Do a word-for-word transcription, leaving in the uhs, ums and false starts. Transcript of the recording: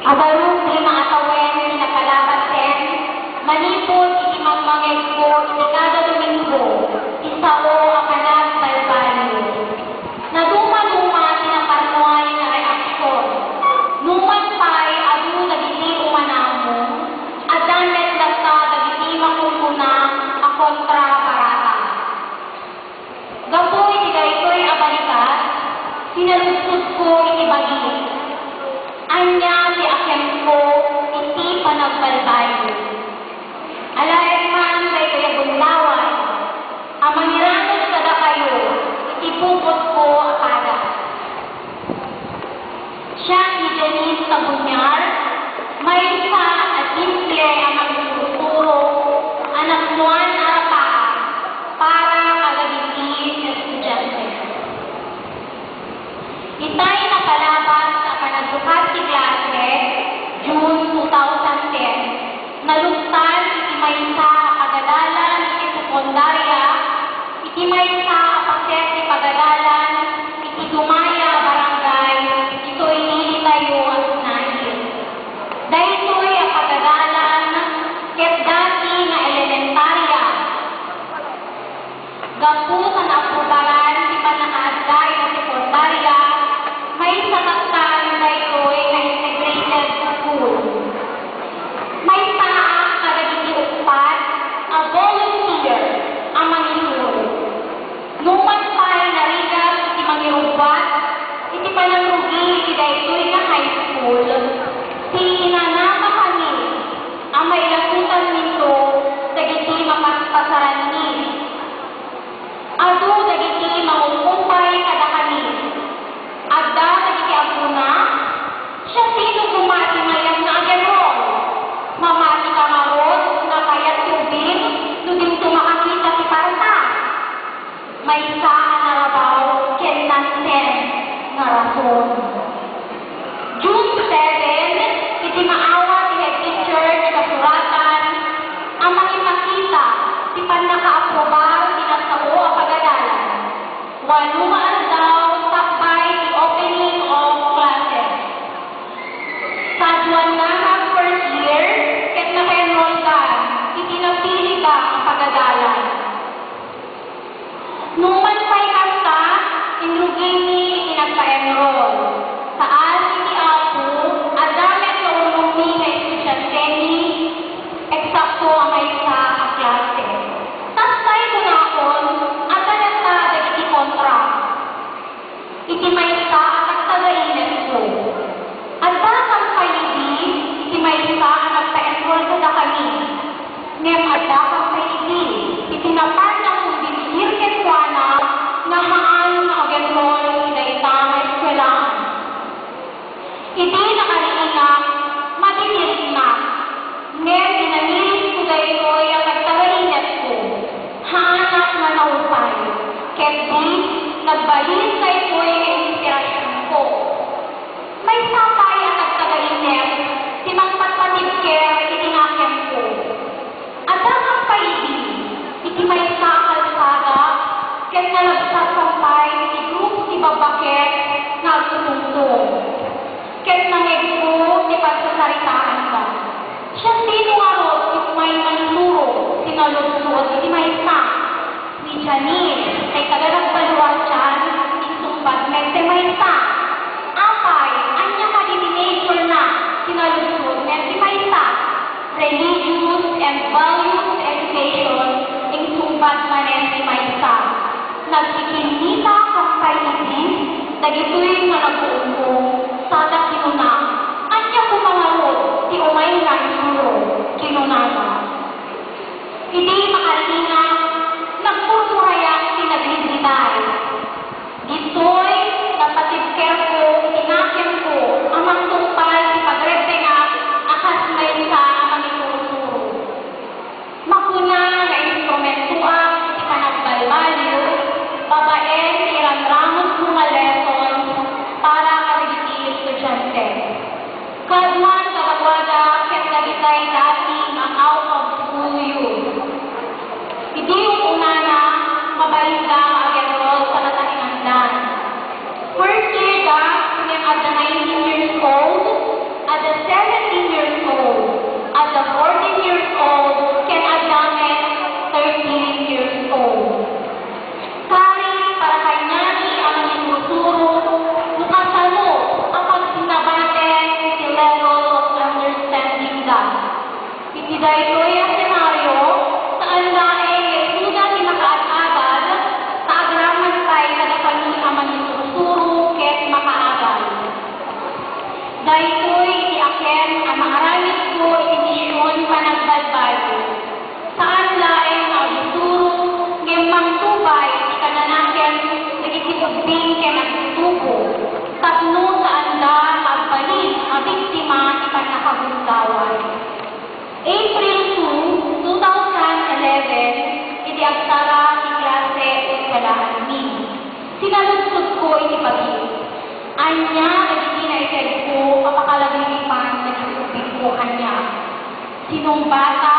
Agaruk ti naatawen ti napalabasen manipud iti mangmangegko iti kada Domingo ti sao a panagbalbaliw. Nadumaduma ti naparnuay nga reaksion. Numan pay adu dagiti umanamong, adda met latta dagiti makunkuna a kontrabarata. Gapu iti daytoy a balikat, sinaludsodko iti bagik, ania ti akemko iti panagbalbaliw? Alaek man daytoy a gundaway a mangiranod kadakayo iti pupotko a padas. Siak ni Janice Cabuñar, maysa a simple a mangisursurok a napnuan a rapaak para kadagiti estudiante. Itay napalabas a panagbukas ti klase, June two thousand ten, naluktan iti maysa a pagadalan iti sekundaria, iti maysa a paset ti pagadalan iti dumaya a barangay ditoy ilitayo a Sinaid. Daytoy a pagadalan ket dati nga elementaria. Gapu ta naaprobaran ti pannakaadda iti sekundaria, maysa tatta daytoy nga integrated school. Maysaak kadagiti uppat a volunteer a mangisuro. Numan pay narigat iti mangirubbuat iti panangrugi iti daytoy nga high school, ti inanakakami a mailasotanminto dagiti mapaspasaranmi. Adu dagiti mangupupay kadakami. Adda dagiti agkuna, "Siasino koma ti mayat nga agenrol? Mamatika ngarud nga kayat ti ubing no dinto makakita ti parta?" Maysa a narabaw ken nangted nga rason. June seven, iti maawat ti head teacher ti kasuratan a mangipakita ti pannakaaprobar ti nasao a pagadalan. Walo nga aldaw sakbay ti opening of classes. Kaduanna nga first year ket naka-enrollda iti napilida a pagadalan. Numan pay kasta, inrugimi iti nagpa-enroll. Saas iti Apo, adda met nga ulongmi nga estudiantemi, eksakto a maysa a klase. Kas pay kunakon, adda latta dagiti kontra. Iti maysa a tagtagainetko, addakam pay idi iti maysa a nagpa-enroll kadakami. Ngem addakam pay idi iti napan a kumbinsir kenkuana nga haan nga ag-enroll iti dayta nga eskuelaan. Idi nakariingak, madidiritnak. Ngem inanirisko daytoy a tagtagainetko. Haanak nga naupay. Ket di, nagbalin daytoy nga inspirasionko. Maysa pay a tagtagainet ti mangpatpatibker iti nakemko. Addakam pay idi iti maysa a kalsada ket nalabsatkam pay iti grupo ti babbaket nga agtutungtong. Ket nangegko ti pagsasaritaanda. "Siasino ngarud ti umay mangisuro?" sinaludsod iti maysa. "Ni Janice, ti taga-Nagbaluartian," insungbat met ti maysa. "Apay, ania kadi ti majorna?" sinaludsod met ti maysa. "Religious and values education," insungbat manen ti maysa. Nagkikinnitak pay idi dagitoy nga nag-uunong, sada kinuna, "Ania koma ngarud ti umay nga isuro?" kinunana. Idi makariingak, nagpurpurayak ti nagligliday. Ditoy, napatibker Daytoy iti akem a maaramidko iti mision panagbalbaliw. Saan laeng nga agisuro, ngem mangtubay iti kananakem dagiti ubbing ken agtutubo, tapno saanda nga agbalin a biktima ti pannakagundaway. April two, two thousand eleven, iti agsara ti klase iti kalaanmi, sinaludsodko iti bagik, ania dagiti naitedko a pakalagripan dagiti ubbingko kaniak. Sinungbata